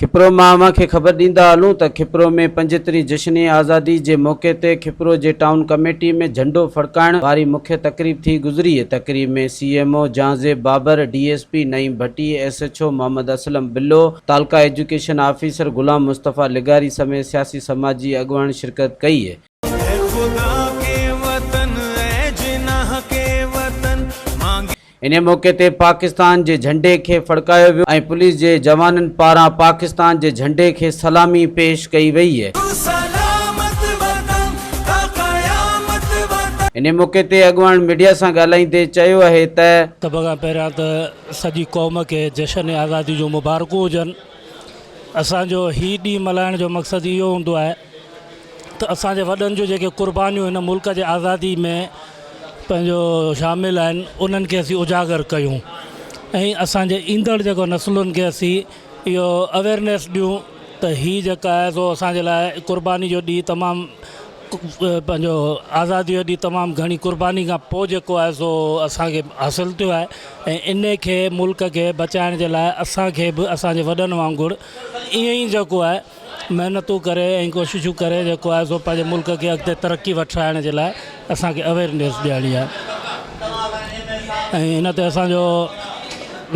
کپرو مان اوهان کي خبر ڏيندا هلون ته کپرو ۾ پنجهترين جشن آزادي جي موقعي تي کپرو جي ٽائون ڪميٽي ۾ جهنڊو ڦڙڪائڻ واري مکيه تقريب ٿي گذري. تقريب ۾ C M O Jahanzeb Babar, D S P Naeem Bhatti, S H O Muhammad Aslam Bullo, taluka education officer Ghulam Mustafa لغاري سميت سياسي سماجي اڳواڻن شرڪت ڪئي. اي خدا ڪي وطن اي جناح ڪي وطن مانگي. انهي موقعي تي پاڪستان جي جهنڊي کي ڦڙڪايو ويو ۽ پوليس جي جوانن پاران پاڪستان جي جهنڊي کي سلامي پيش ڪئي وئي. سلامت وطن تا قيامت وطن. انهي موقعي تي اڳواڻن ميڊيا سان ڳالهائيندي چيو اهي ته. سڀ کان پهريان ته سڄي قوم کي جشن آزادي جون مبارڪون هجن. اسان جو هي ڏينهن ملهائڻ جو مقصد اهو هوندو آهي ته اسان جي وڏن جون جيڪي قربانيون هن ملڪ جي آزادي ۾ پنهنجو شامل آهن انهن کي اسين اجاگر ڪيون ۽ اسان جي ايندڙ جيڪو نسلن کي اسين اهو اويرنيس ڏيون ته هي جيڪا آهي سو اسان جي لاء قرباني جو ڏينهن تمام پنهنجو آزادي جو ڏينهن تمام گهڻي قرباني کان پوء جيڪو آهي سو اسان کي حاصل ٿيو آهي ۽ ان کي ملڪ کي بچائڻ جي لاء اسان کي به اسان جي وڏن وانگر ائين ئي جيڪو آهي محنتون ڪري ۽ ڪوششون ڪري جيڪو آهي سو پنهنجي ملڪ کي اڳتي ترقي وٺرائڻ جي لاء اسان کي اويرنيس ڏيارڻي آهي ۽ ان تي اسان جو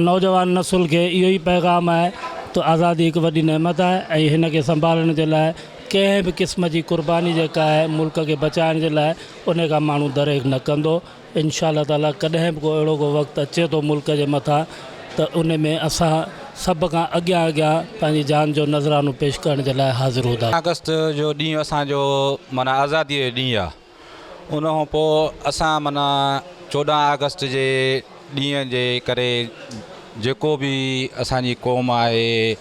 نوجوان نسل کي اهو ئي پيغام آهي ته آزادي هڪ وڏي نعمت آهي ۽ هن کي سنڀالڻ جي لاء ڪنهن به قسم جي قرباني جيڪا آهي ملڪ کي بچائڻ جي لاء ان کان ماڻهو دريغ نه ڪندو. انشاء الله تعالي ڪڏهن به ڪو اهڙو ڪو وقت اچي ٿو ملڪ جي مٿان ته ان ۾ اسان سڀ کان اڳيان اڳيان پنهنجي جان جو نذرانو پيش ڪرڻ جي لاء حاضر هوندا. آگسٽ جو ڏينهن اسان جو معنيٰ آزاديء جو ڏينهن آ. ان کان پوء اسان معنيٰ 14 آگسٽ جي ڏينهن جي ڪري جيڪو به اسان جي قوم آهي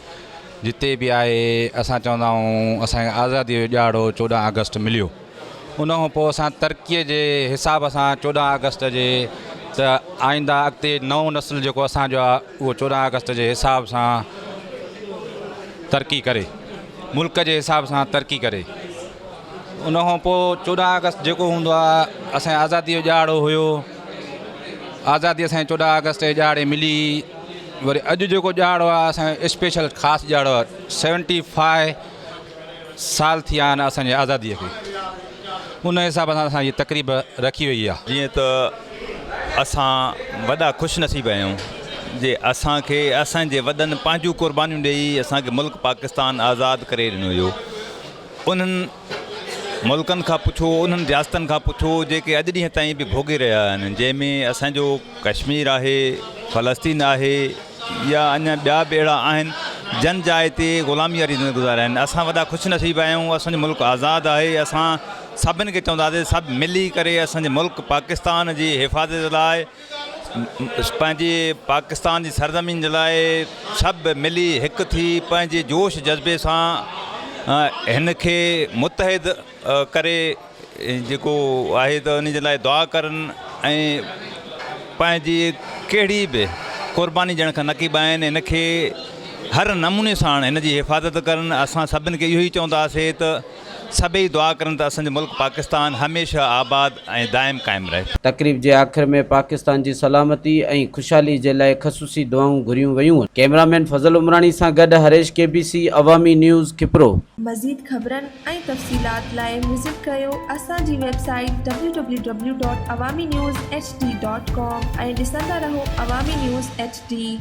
جتي به آهي اسان چوندا آهيون اسان کي آزاديء جو ڏهاڙو 14 آگسٽ مليو. ان کان پوء اسان ترقيء جي حساب سان 14 آگسٽ جي ته آئنده اڳتي نئون نسل جيڪو اسان جو آهي اهو 14 آگسٽ جي حساب سان ترقي ڪري ملڪ جي حساب سان ترقي ڪري ان کان پوء 14 آگسٽ جيڪو هوندو آهي اسان جي آزادي جو ڏهاڙو هيو آزادي اسان جي 14 آگسٽ جي ڏهاڙي ملي وري اڄ جيڪو ڏهاڙو آهي اسان جو اسپيشل خاص ڏهاڙو آهي 75 سال ٿيا آهن اسان جي آزادي کي ان حساب سان اسان جي تقريب رکي وئي آهي. جيئن ته اسان وڏا خوش نصيب آهيون جي اسان کي اسان جي وڏن پنهنجون قربانيون ڏئي اسان کي ملڪ پاڪستان آزاد ڪري ڏنو ويو انهن ملڪن کان پڇو انهن رياستن کان پڇو جيڪي اڄ ڏينهن تائين به ڀوڳي رهيا آهن جنهن ۾ اسان جو ڪشمير آهي فلسطين آهي يا اڃا ٻيا به اهڙا آهن جن جاء تي غلامي واري زندگي گذاريا آهن اسان وڏا خوش نصيب آهيون اسان جو ملڪ آزاد آهي اسان سڀن کي چونداسين سڀ ملي ڪري اسان جي ملڪ پاڪستان جي حفاظت لاء پنهنجي پاڪستان جي سرزمين جي لاء سڀ ملي هڪ ٿي پنهنجي جوش جذبي سان هن کي متحد ڪري جيڪو آهي ته ان جي لاء دعا ڪرن ۽ پنهنجي ڪهڙي به قرباني ڏيڻ کان نه ڪيٻائن هن کي هر نموني ساڻ هن جي حفاظت ڪرن اسان سڀن کي اهو ئي چونداسي ته سڀئي دعا ڪرن ته اسان جو ملڪ پاڪستان هميشه آباد ۽ دائم قائم رهي. تقريب جي آخر ۾ پاڪستان جي سلامتي ۽ خوشحالي جي لاء خصوصي دعائون گهريون ويون. ڪئميرا مين فضل عمراڻي سان گڏ Harish K B C, Awami news, Khipro. مزيد خبرن ۽ تفصيلات لاء وزٽ ڪريو اسان جي web site W W W dot Awami news H D dot com ۽ ڏسندا رهو عوامي نيوز ايڇ ڊي.